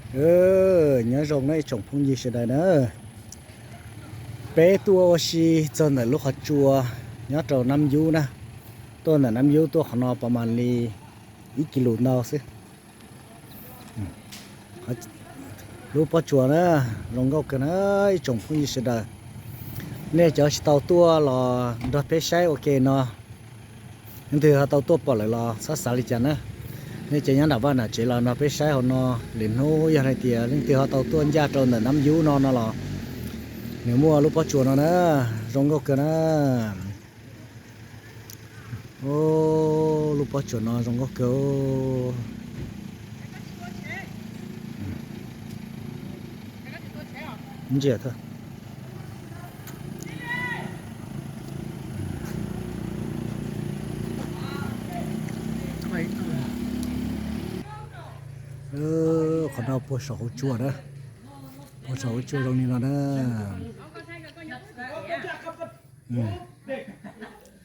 Nyob zoo na ib tsoom phooj ywg sawv daws na. Peb tuaj ua si txog ntawm lub qhov tsua nyob rau Nab Yub na. Tuaj ntawm Nab Yub tuaj qhov no pas mas li ib kis lus ntau xwb. Lub pob tsuas na, zoo nkauj kawg na ib tsoom phooj ywg sawv daws. Nej cov tsis tau tuaj los nrog peb saib ua ke no. Leej twg ho tau tuaj pom lawm los txhob xav li cas na. Nej cov nyob nram vaj nram tsev los nrog peb saib hauv no. Lwm hnub yog hais tias leej twg ho tau tuaj ncaj rau ntawm Nab Yub no no los nws muaj lub pob tsuas no na, zoo nkauj kawg na. Lub pob tsuas no zoo nkauj kawg. Ntsia, qhov no puag saum hauv tsua na. Puag saum hauv tsua zoo li no na.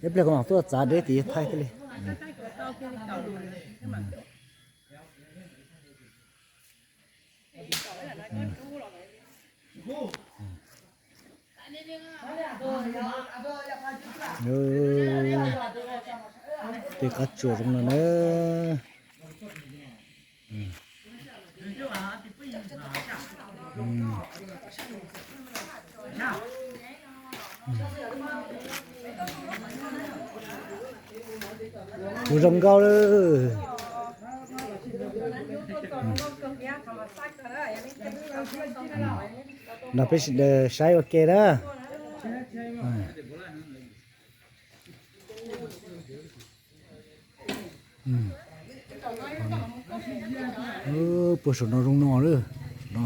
Ib pliag kuv mam tuaj txav deb tim thaij thiaj li. Tej qab tsuas zoo no na. Kuv zoo nkauj lawm. Nrog peb sawv daws saib ua ke na. Puag saum no zoo no lawm no.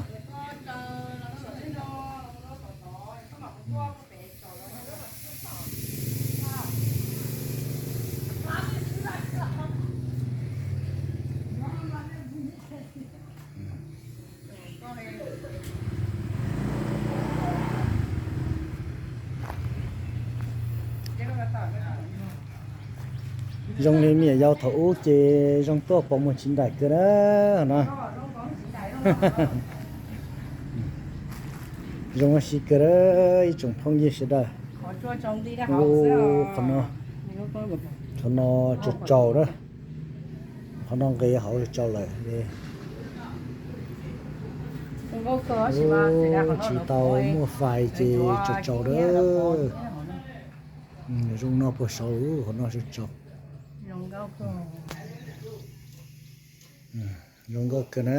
Zoo li me nyuam yaus thaum ub ces zoo tuaj pom muag tsis nraim kawg na no. Zoo ua si kawg na ib tsoom phooj ywg sawv daws. Qhov no, qhov no tsaus tsaus na. Qhov no nqis hauv tsaus lawm. Tsis tau muaj fais ces tsaus tsaus na. Zoo no puag saud, qhov no tsaus tsaus. Zoo nkauj kawg na.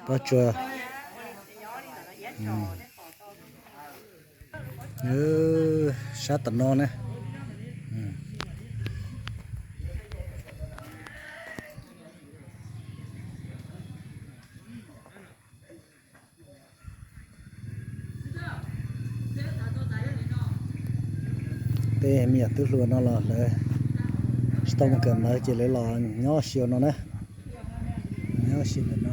Pob tsuas sab tom no na. Tej me nyuam tub hluas no los lawv tsis tau mus kawm ntawv ces lawv los nyob si no na. Nyob si ntawm no.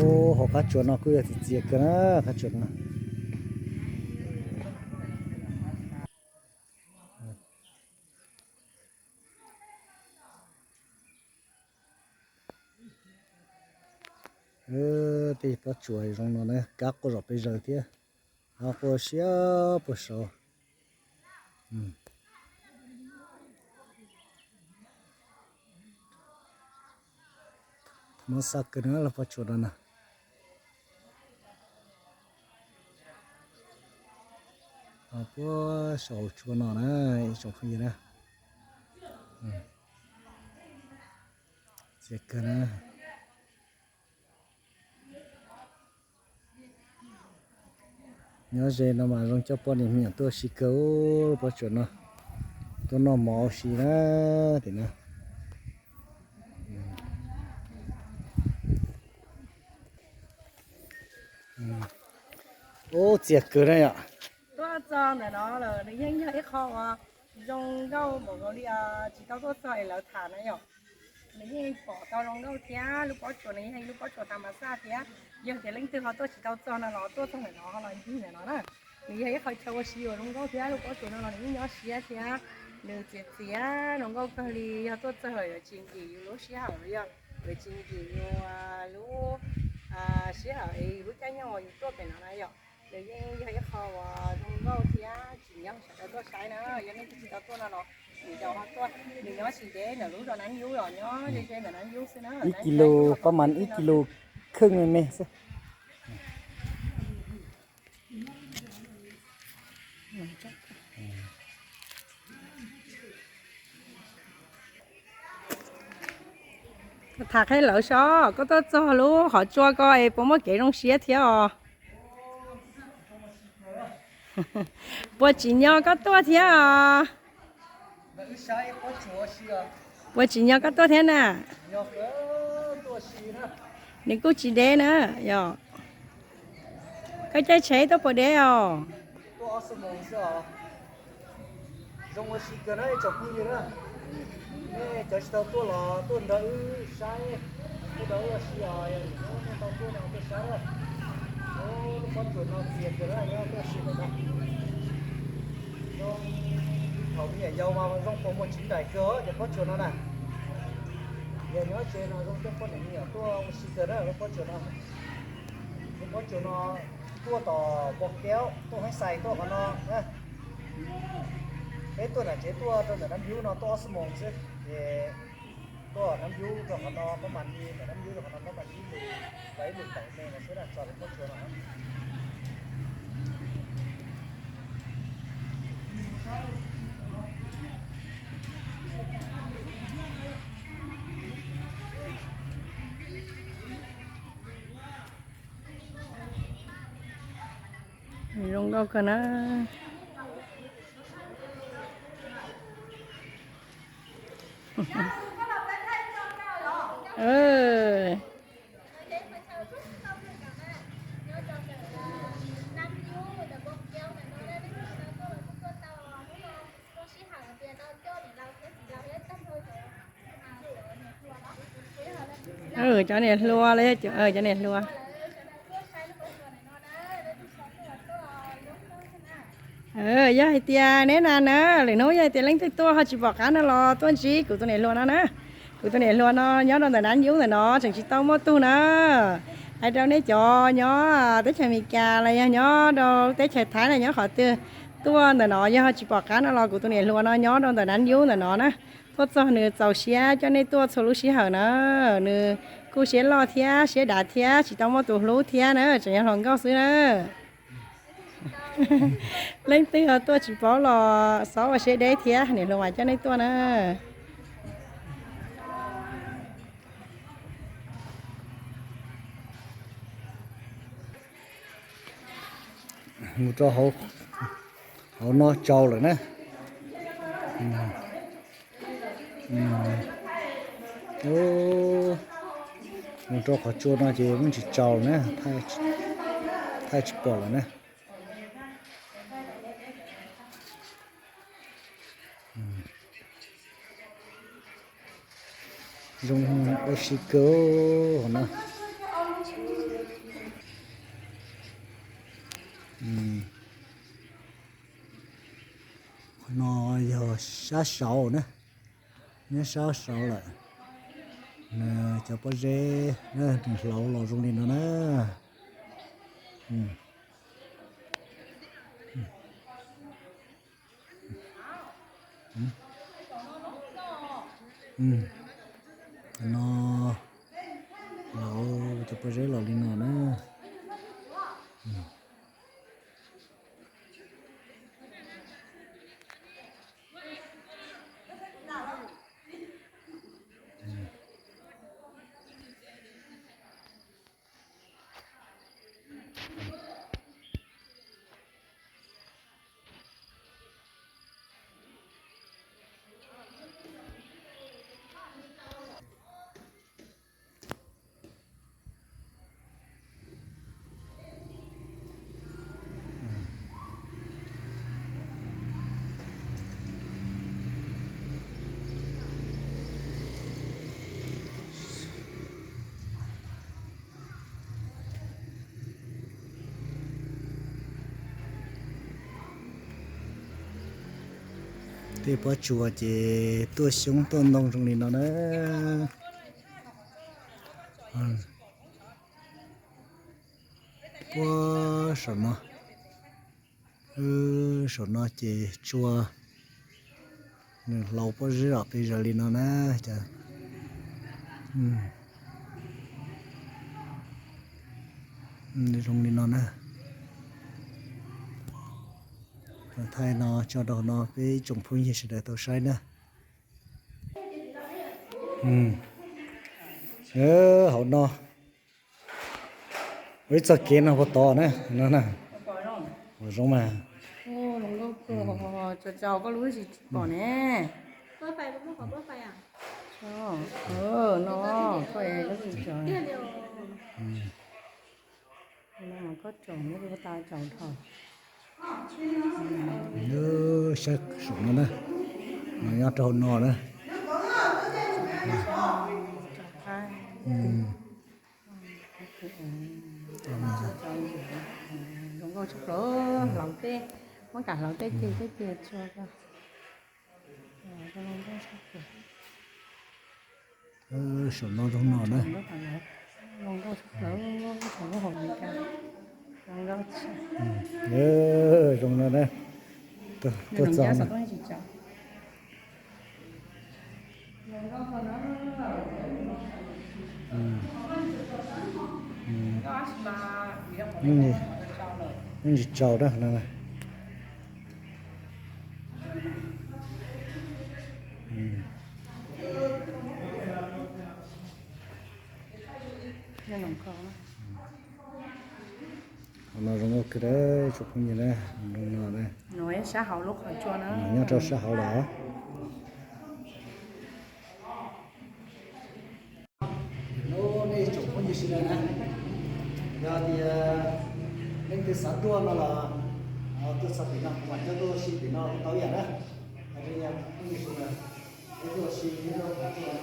Ub, hauv qab tsuas no kuj yog txias txias kawg na, qab tsuas no. Tej pob tsuas zoo no na, kab quaj zom pes zaws thiab, hab quaj siab puag saud. Mob xaj kawg na lub pob tsuas no na. Puag saum hauv tsua no na, ib tsoom phooj ywg na. Txias kawg na. Nyob ze no mas zoo coj poj niam me nyuam tuaj si kawg, pob tsuas no tuaj noj mov ua si na, tim na. Ub, txias kawg na yom. Tuaj txog ntawm no lawm nws yeej yog ib qho uas zoo nkauj npaum nkaus li tsis tau tuaj txog es lawv tham na yom. Nws yeej pom tau zoo nkauj thiab, lub pob tsuas no yeej yog ib lub pob tsuas tas mas xaj thiab. Yog tias leej twg ho tuaj tsis tau txog no los tuaj txog ntawm no los ncig ntawm no na. Nws yog ib qho chaw ua si uas zoo nkauj thiab, lub pob tsuas no los nws yeej nyob siab thiab. Nws txias txias zoo nkauj kawg li, yog tuaj txog lawm yuav tsis nkim yus lub sij hawm los yog yuav tsis nkim yus lub sij hawm es yus lub caij nyoog uas yus tuaj pem no na yom. Nws yeej yog ib qho uas zoo nkauj thiab tsim nyog sawv daws tuaj saib na. Yog nej twg tsis tau tuaj no los nws yog ho tuaj, nws nyob tsis ntev ntawm lub zos Nab Yub los nyob ze ze ntawm Nab Yub xwb na. Ib kis lus pab mas ib kis lus khwj me me xwb. Tham qhia lawv seb koj tuaj txog lub qhov tsua ko es puas muaj kev zoo siab thiab os? Puas tsim nyog koj tuaj thiab os? Puas tsim nyog koj tuaj thiab na? Nws kuj tsis deb na, yog koj caij tsheb tuaj puas deb os? Zoo ua si kawg na tsoom phooj ywg na. Nej cov tsis tau tuaj los tuaj nrog wb saib, tuaj nrog wb ua si os, yog nej tau tuaj no tuaj saib. Lub pob tsuas no txias kawg na, nyob tuaj si lawm na. Zoo, thaum me nyuam yaus mas zoo puas muaj tsis nraim kawg cov pob tsuas no na. Yog nyob tsev no zoo coj poj niam me nyuam tuaj ua si kawg na lub pob tsuas no. Lub pob tsuas no tuaj tom Npos Keub, tuaj Heeb Xais tuaj qhov no. Peb tuaj nram tsev tuaj rau ntawm Nab Yub no tuaj ob xuab moos xwb ces tuaj Nab Yub rau qhov no pab mas li, ntawm Nab Yub rau qhov no pab mas li ib lus, ib lus tawm me no xwb na, txog lub pob tsuas no. Zoo nkauj kawg na. Cov niam hluas los yog cov niam hluas. Yog hais tias neb na na, lwm hnub yog hais tias leej twg tuaj ho tsis pom qab no los tuaj ntsib kuv tus niam hluas no na. Kuv tus niam hluas no nyob rau ntawm Nab Yub ntawm no tseem tsis tau muaj tug na. Hais rau nej cov nyob teb chaws Amelikas los yog nyob rau teb chaws Thaib los nyob qhov twg tuaj ntawm no yog ho tsis pom qab no los kuv tus niam hluas no nyob rau ntawm Nab Yub ntawm no na. Tuaj txog nws txaus siab coj nej tuaj txhua lub sij hawm na. Nws kuj siab loj thiab siab dav thiab tsis tau muaj tus hlub thiab na, tseem yog hluas nkauj xwb na. Leej twg ho tuaj tsis paub los xob ua siab deb thiab, niam hluas mas coj nej tuaj na. Mus rau hauv no tsau lawm na. Mus rau qhov tsua no ces muab tsis tsau lawm na, thaij tsis pom lawm na. Zoo ua si kawg hauv no. Qhov no yog sab saud na, nyob sab saud lawm. Nws cov pob zeb nws hlauv los zoo li no na. No, cov pob zeb los li no na. Tej pob tsuas ces tuaj xyoob tuaj ntoo zoo li no na. Puag saum no, saum no ces tsua nws hlau pob zeb los pes zaws li no na. Zoo li no na. Thaij no tso rau no peb ib tsoom phooj ywg sawv daws tau saib na. Hauv no ua ib txoj kev no puag tod na, no na. Ua zoo mas. Koj lub tsis pom ne. No, koj tsoom, koj tsoom dhau. Saib saum no na, no nyob rau hauv no na. Zoo nkauj tshaj plaws, hlauv tej, muab kam hlauv tej ceg tej ceg tsua ko. Zoo nkauj tshaj plaws. Saum no zoo no na. Zoo nkauj tshaj plaws, zoo nkauj hauv Meskas. Zoo nkauj tshaj. Zoo no na. Tuaj txog na. Yeej tsis tsaus na. Qhov no zoo nkauj kawg, tsoom phooj ywg na, zoo no na. Nyob rau sab hauv lawm. Nej tsoom phooj ywg sawv daws na, yog tias leej twg xav tuaj no los tuaj txog tim no kuv mam coj tuaj ua si tim no tau ib yam na. Hais rau phooj ywg sawv daws, peb tuaj ua si, peb tuaj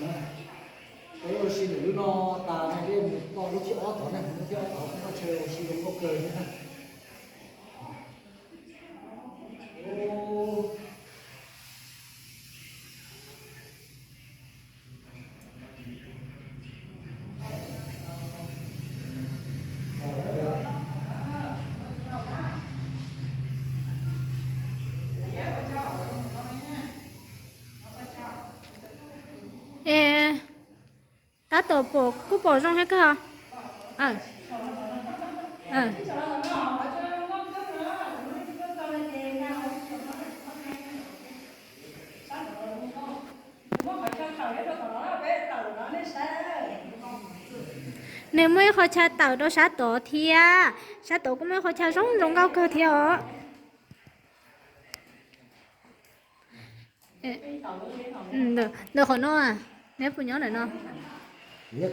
ua si lwm lub no tas no peb mus txog lub thib ob tod na, lub thib ob tod peb txoj chaw ua si zoo nkauj kawg thiab na. Es tab tom pom kuj pom zoo thiab kawg. Nws muaj ib qho chaw tawm rau sab tod thiab, sab tod kuj muaj ib qho chaw zoo zoo nkauj kawg thiab os. Ntawm qhov no, neb puas nyob ntawm no? Sab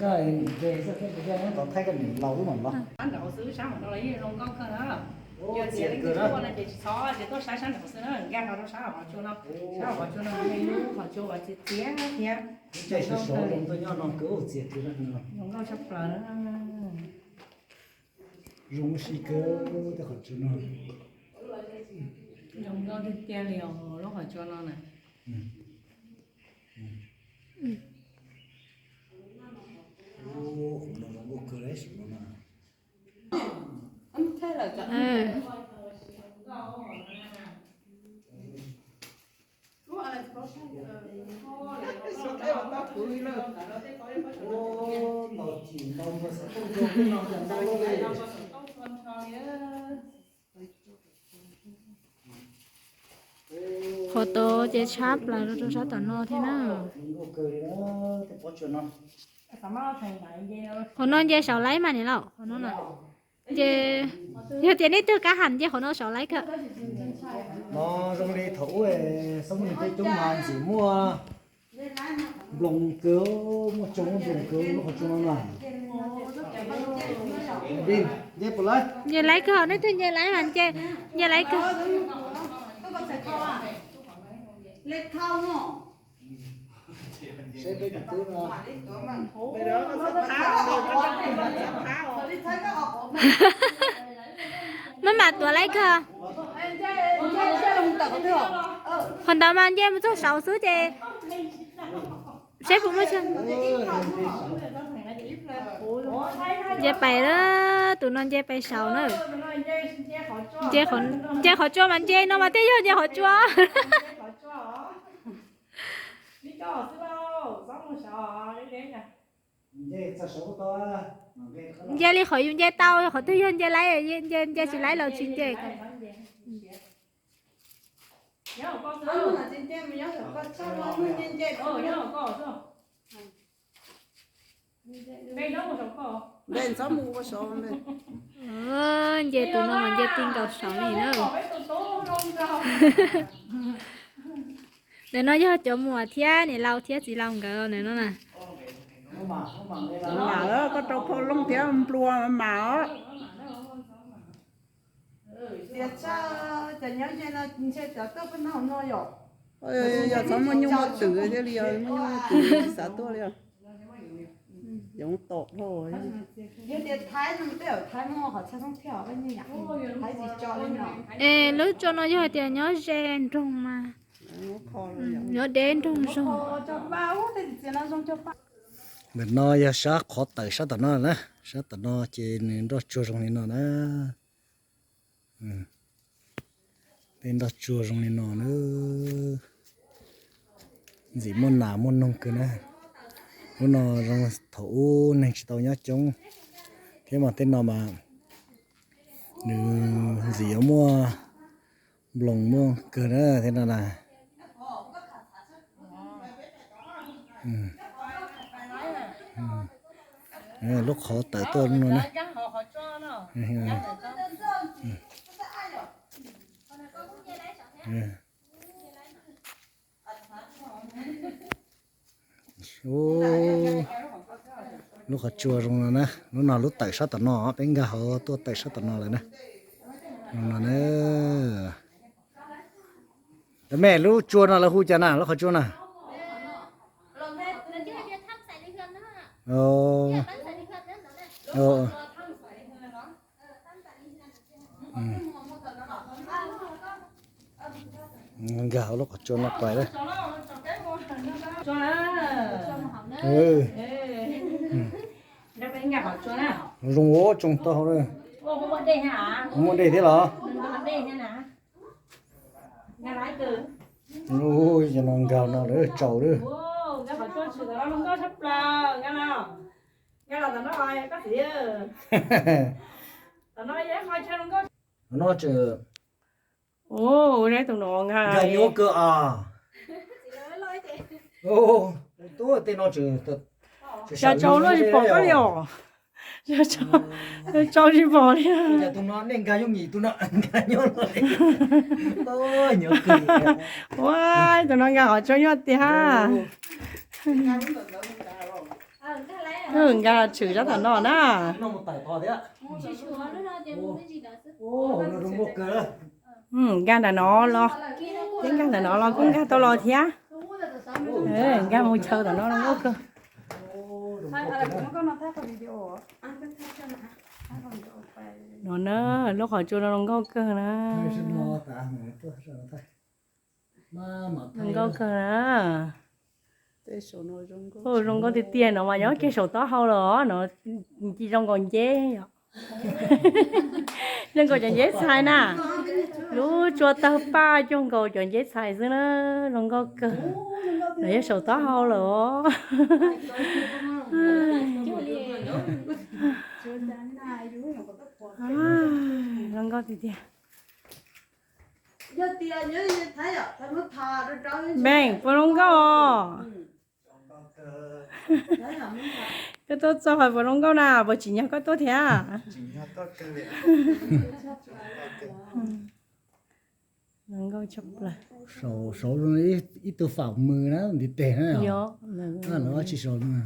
nraud xwb, sab hauv no los yeej zoo nkauj kawg na. Yog tias leej twg tuaj no ces tsis txhob, ces tuaj saib sab nraud xwb na, nkag los rau sab hauv qhov tsua no. Sab hauv qhov tsua no yog ib lub qhov tsua uas txias txias thiab zoo nkauj tshaj plaws na. Zoo si kawg tej qhov tsua no. Zoo nkauj tiag tiag li os, lub qhov tsua no na. Qhov tod ces tshab plaws rau sab tom no thiab na. Qhov no nce saud laib mas niam laus, qhov no na. Nce, yog tias nej twg kab ham nce qhov no saud laib kawg. No zoo li thaum ub xab muj nws tej coob mas ntxim muaj nploos kawg, muaj tsoo muaj nploos kawg lub qhov tsua no na. Nce laib kawg, nej twg nce laib mas nce, nce laib kawg. Maj mam tuav laib kawg. Qhov ntawd mas nce mus txog saud xwb ces seb puas muaj chaw. Nce pais lawm, tus no nce pais saud na. Nce qhov tsua mas nce no mas thiaj yog nce qhov tsua. Nce li qhov yus nce tau, qhov twg yog nce laib, nce tsis laib los tsis nce. Nce tus no mas nce ti nkaus saud li na. Ntawm no yog cov muam thiab niam laus thiab txiv laus nkawd ntawm no na. Mam, koj rau phau looj thiab nplua mam os. Yog txhob muaj nyuj muaj twm thiaj li, muaj nyuj muaj twm xav tuaj li. Yoov tom dhau. Es lub tsua no yog hais tias nyob ze nroog mas, nyob deb nroog zog. Ntawm no yog sab qhov tawm sab tom no na, sab tom no ces nws nroj tsuag zoo li no na. Tej nroj tsuag zoo li no na. Ntxim muaj nas muaj noog kawg na. Lub no zoo thaum ub neeg tsis tau nyob coob, thiab mas tej no mas nws ntxim yuav muaj nploos muaj kawg na, tej no na. Lub qhov tawm tuaj no na. Lub qhov tsua zoo no na, lub no lub tawm sab tom no, peb nkag hauv tuaj tawm sab tom no lawm na. Zoo no na. Cov me, lub tsua no lawv hu cas na, lub qhov tsua na? Nkag hauv lub qhov tsua no pais. Zoo ua tsoos tau hauv. Muaj dej thiab los? Ua, cov no nkag no lawv tsaus lawm. No tseem nkag nyuaj kawg as. Tub, tej no tseem, xya tsaus luaj tsis pom koj li os. Tsaus tsis pom li. Tus no nej nkag yooj yim, tus no nkag nyuaj luaj li. Ua, tus no nkag qhov tsua nyuaj tiag. Nkag tshwm sab tom no na. Nkag ntawm no los, nkag ntawm no los kuj nkag tau los thiab. Nkag mus chaw tom no zoo nkauj kawg. No na, lub qhov tsua no zoo nkauj kawg na. Zoo nkauj kawg na. Zoo nkauj tiag tiag no mas nyob kiag saum taub hau los no, ci zoo nkaus nceb yom. Zoo nkaus cov nceb txhais na. Lub tsua tawg paj cuag nkaus cov nceb txhais xwb na. Zoo nkauj kawg. No yog saum taub hau lawm. Zoo nkauj tiag tiag. Meej, puas zoo nkauj os? Koj tuaj txog puas zoo nkauj na, puas tsim nyog koj tuaj thiab? Zoo nkauj tshaj plaws. Saud ib tug fam mws na ntiv tes na. Lawv tsis saud na.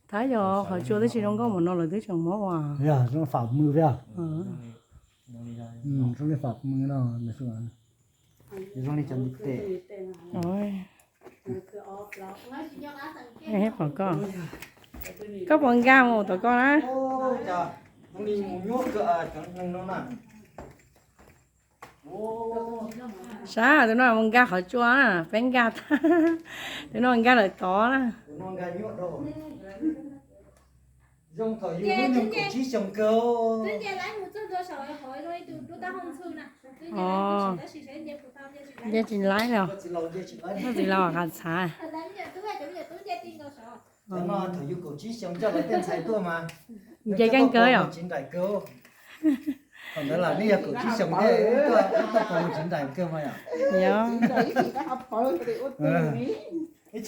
Thaib yog qhov tsua twb tsis zoo nkauj npaum no lawv twb tseem muab ua. Yog zoo fam mws thiab. Zoo li fam mws no. Zoo li cov ntiv tes. Pom koj. Koj puas nkag mus tom koj na? Saib tus no mus nkag qhov tsua na, peb nkag tag, tus no nkag lawm tod na. Nce tsis laib los, koj txiv laus qas txhav. Nce keej kawg yom. Yog. Ces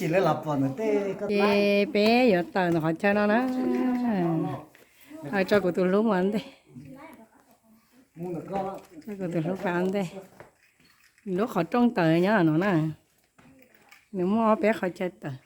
peb yuav tawm ntawm qhov chaw no na. Tso kuv tus hlub mus ntej. Tso kuv tus hlub mus ntej. Lub qhov rooj tawm nyob no na. Nws muaj ob peb qhov chaw tawm.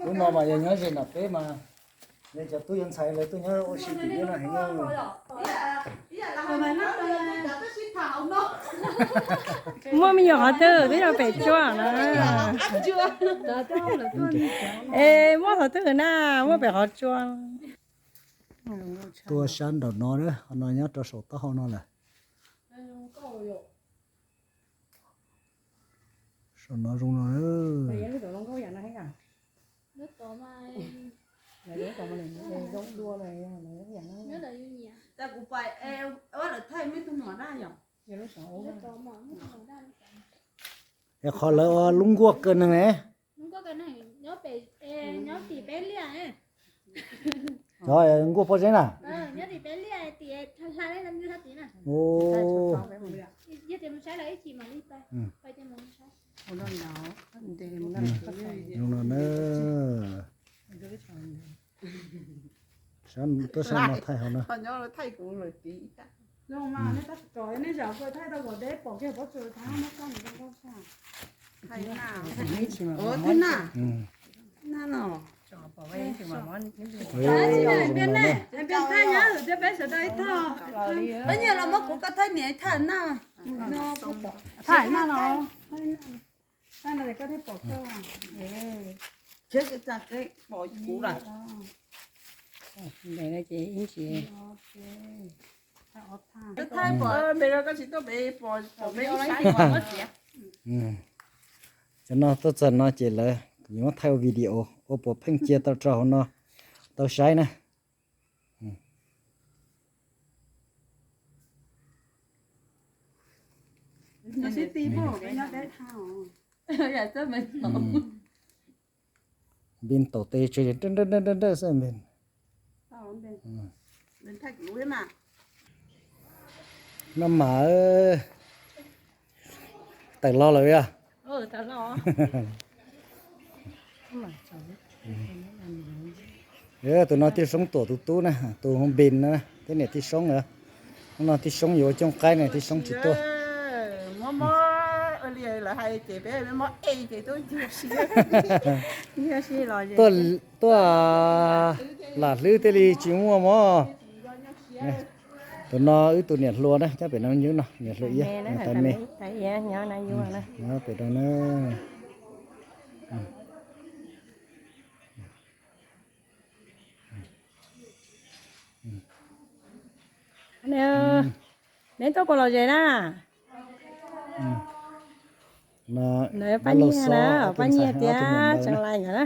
Lub no mas yog nyob ze nram peb mas, yog cov tub yuav ntxhais lawv tuaj nyob ua si tim no heev. Muaj me nyuam qhov twg twb yog pem tsua na. Es muaj qhov twg na, muaj pem qhov tsua. Tuaj sab nraum no, qhov no nyob rau saum taub hau no lawm. Saum no zoo no. Es qhov lawv ua lub nkuaj kaw neeg ne. Nkuaj pob zeb na. Zoo no na. Tuaj sab no thaij hauv na. Peb nyiam los muab kuv koj thaij niam thaij na. Thaij na no. Ces ib ntsis Cov no tuaj txog no ces lawv yuav muab thaij ua video ua puas pheej cia tau rau hauv no tau saib na. Npis taum tes tseg nrawj nrawj nrawj xwb npis. No mas tawm los lawm yog. Tus no Tij Soob tuam tus tub na, tus hu Npis na, thiab niam Tij Soob na. Hnub no Tij Soob yuav ua cooj qaib ne, Tij Soob tsis tuaj. Tuaj, tuaj lam hlwb thiaj li tsis muaj mog. Tus no wb tus niam hluas na, nyob pem no, niam hluas Iab, tais me. Nyob pem no na. Neb tuaj puas lom zem na? Pab nyiag na, pab nyiag thiab tseem lais nkawd na.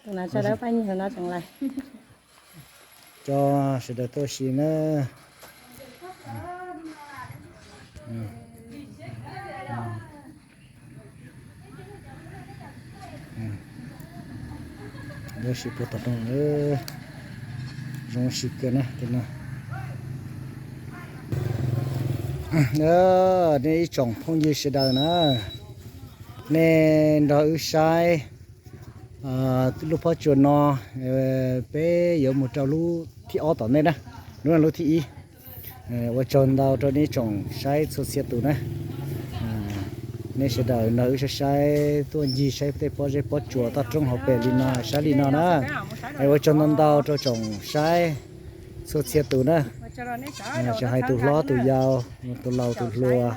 Tus no tso dawb pab nyiag no tseem lais. Cov sawv daws tuaj si na. Lub sij puag tom no, zoo sij kawg na tej no. Nej ib tsoom phooj ywg sawv daws na, nej nrog wb saib lub pob tsuas no, peb yuav mus rau lub thib ob tom ntej na, lub no lub thib ib. Ua tsaug ntau rau nej tsoom saib txhua txhia tus na. Nej sawv daws nrog wb saib saib tuaj ncig saib tej pob zeb pob tsuas toj roob hauv pes li no, saib li no na. Es ua tsaug ntau ntau rau tsoom saib txhua txhia tus na. Tsis hais tus hlob tus yau, tus laus tus hluas,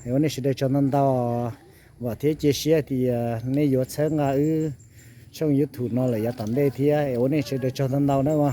es ua nej sawv daws tsaug ntau ntau. Vam thiab cia siab tias nej yuav txhawb nqa wb tshooj YouTube no lawm yav tom ntej thiab, es ua nej sawv daws tsaug ntau ntau na.